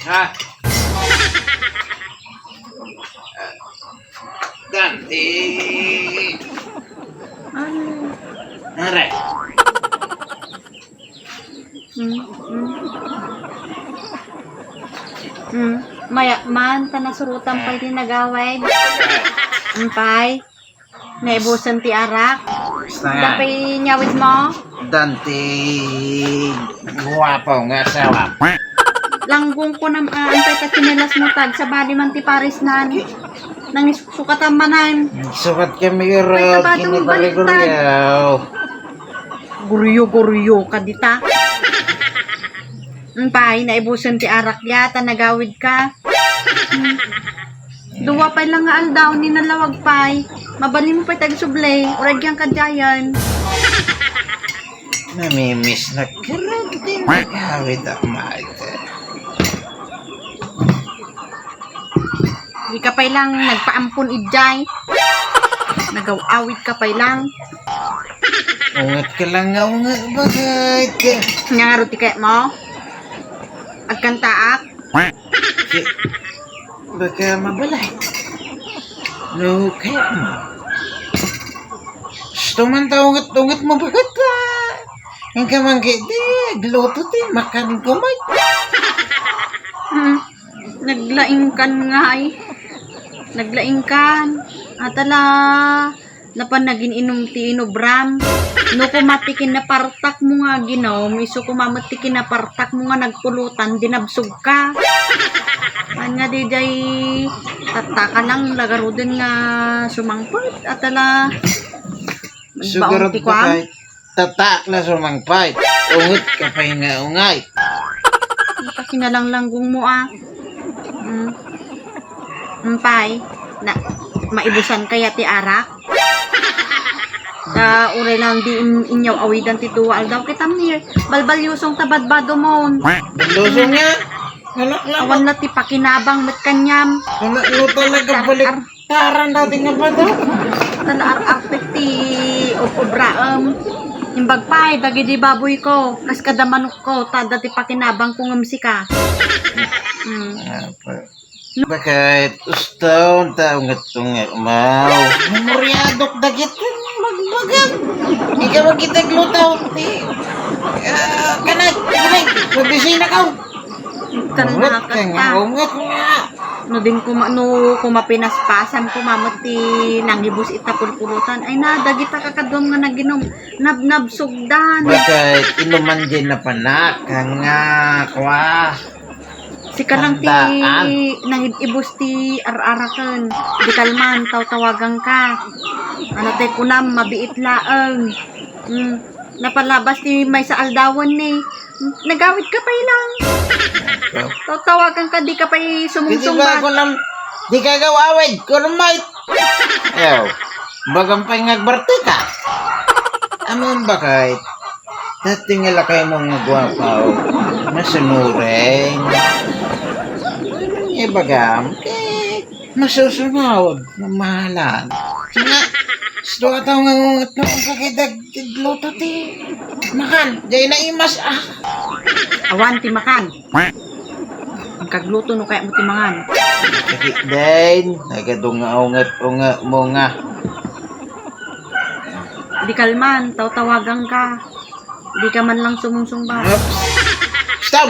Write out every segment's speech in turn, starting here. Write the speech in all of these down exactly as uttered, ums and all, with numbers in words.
Ha? Dante. Ano? Are. Hmm, hmm. Hmm. Maya man, ta nasurotan pay ti nagawid. Ampay. Naibusen ti arak. Basta nga. Dapay inyawid mo? Dante, guwapo nga asawa. Langgong ko nam-, ah, ampay ta tsinelas mo, tag, sabali man ti pares nan. Nangisukatan manan. Nagsukat kami, Rod, kabado mo baliktad. Guryo-guryo ka dita. Ampay, naibusen ti arak ya, ta nagawid ka. Hmm. Dua pay lang nga aldaw ni nalawag pay. Mabalin mo pay tagsubli, uray agyan ka diayen. Namimiss na kereng ti nagawid a maita. Di ka pay lang nagpaampon idiay. Nagaw-awid ka pay lang. Unget ka lang nga unget, bakit? Nga nga ruti kaya mo? Agkantaak? Baka mabalay. No, kaya mo. Gusto man ta unget-unget mo, bakit ka? Ang kamanggi, di, agluto ti, makan ko, may. Hmm. Naglaingkan ngay. Naglaingkan. Atala, napan nagin-inum ti inubram. No, koma ti kinapartak mo nga aginum, isu koma met ti kinapartak mo nga nagpulutan, dinabsog ka. Haan nga diay, tatta ka lang, lagaruden nga sumangpet. Atala, nagbaon ti kuan. Tattaak la sumangpet. Unget ka pay nga ungay. Ita kinalanglanggung mo, ah. Mm. Ampay, na, maibusan kaya ti arak? Ta, uray lang di in-, inyaw-awidan ti dua aldaw. Kitam ni, balbalyusong ta badbado mon. Balbalyusong nga? Anak lang. Awan na ti pakinabang met kaniam. Anak mo talaga balik. Taran daw ti nga bata. Tan ar-artek ti ob-obraem. Imbag pay dagidi baboy ko, kas kada manok ko, ta adda ti pakinabang ko ngem sika. Hmm. Apa? Bakit? Uston ta unget-unget mo. Memoryadok dagiti magbagak. Ikaw ang kitagluto. Ti, ah, kanay, kanay, mabisina ka. Unget ka nga, unget nga. No din kuma, no kuma pinaspasan kuma met ti nangibus ita pulpulutan. Ay na, dagita kakaduam nga naginum, nabnabsogdan. Bakit? Inuman din na panak, nga, kwa. Sika lang ti nangib-ibus ti ar-araken. Di kalman, tawtawagan ka. Ano tay kunam, mabiit laeng. Hmm. Napalabas ti maysa aldawen ni. Nagawid ka pay lang. Tawtawagan ka, di ka pay sumungsungbat. Di ka gaw-awid, kurumay. Ayaw. Bagan pay nga agbarti ka. Amin bakit? Dati nga lakay mo nga guwapaw. Masunuring. Ano nga ibagam? Kay masusunod. Mamahalan. Nga, gusto ka tao nga ngungot-ngungot ka kay dag-, dagluto ti makan. Jay naimas, ah. Awan ti makan. Ang kagluto no kaya mo ti mangan. Kagik din, nagadunga unget-unge mo nga. Di kalman, tawtawagan ka. Di ka man lang sumungsungbat. Stop!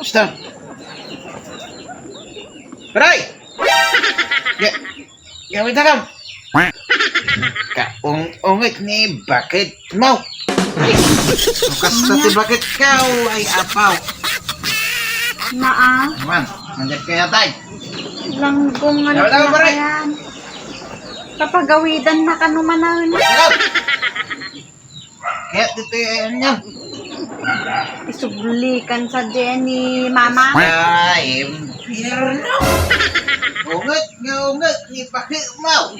Stop! Aray! Ga-, gawin na kam. Kaung-ungit ni bakit mo. Ay, bukas na ti bakit ka, ay apaw. Naa. Naman, nandiyan kaya tay? Langgong nga nagkakayan. Papagawidan na ka numanan. Kaya dito yan yan. Isublikan sa Jenny, mama. Ay, impyerno. Unget nga unget ni bakit mo.